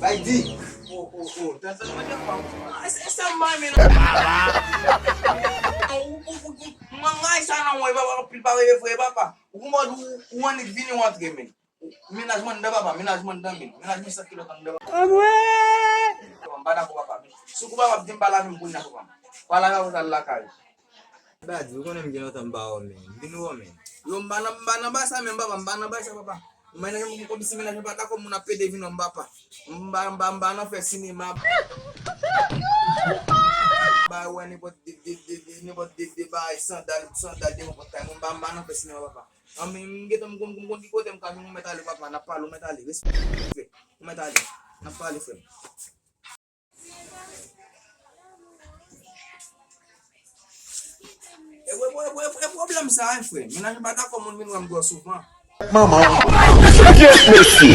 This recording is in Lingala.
Bay di. Oh oh oh. Tan tan mwen te kwa. E sa m bay men nan. Ou ou ou mwen ray sa nan mwen papa anpil pa reve vre papa. Ou konprann ou ou annik vini ou antre men. Mennaj mwen anndan papa, mennaj mwen anndan men. Mennaj mwen 100 kilòt anndan papa. Anmweyy! M pa dakò papa. Sou kou papa ap di m pa lave m kounya papa. Pa lave apre sa al lakay. Badi, ou konnen m gen lontan m pa wè w men. M vin wè w men. Yo m pa nan m pa nan bay sa menm papa, m pa nan bay sa papa. Mennaj mwen kòmsi mennaj mwen pa dakò moun ap pede vin wè m papa. M pa m pa m pa nan fè sinema. Bay wè nenpòt de de de nenpòt de de bagay sandal sandal devan pòt kay mwen m pa m pa nan fè sinema papa. Anmwey m gentan m konn ki kote m ka vin ou mèt ale papa nap pale ou mèt ale respè ou mèt ale nap pale frèm. E pwoblèm sa a frè mennaj mwen pa dakò moun vin wèm twò souvan. Manman w. Mesye.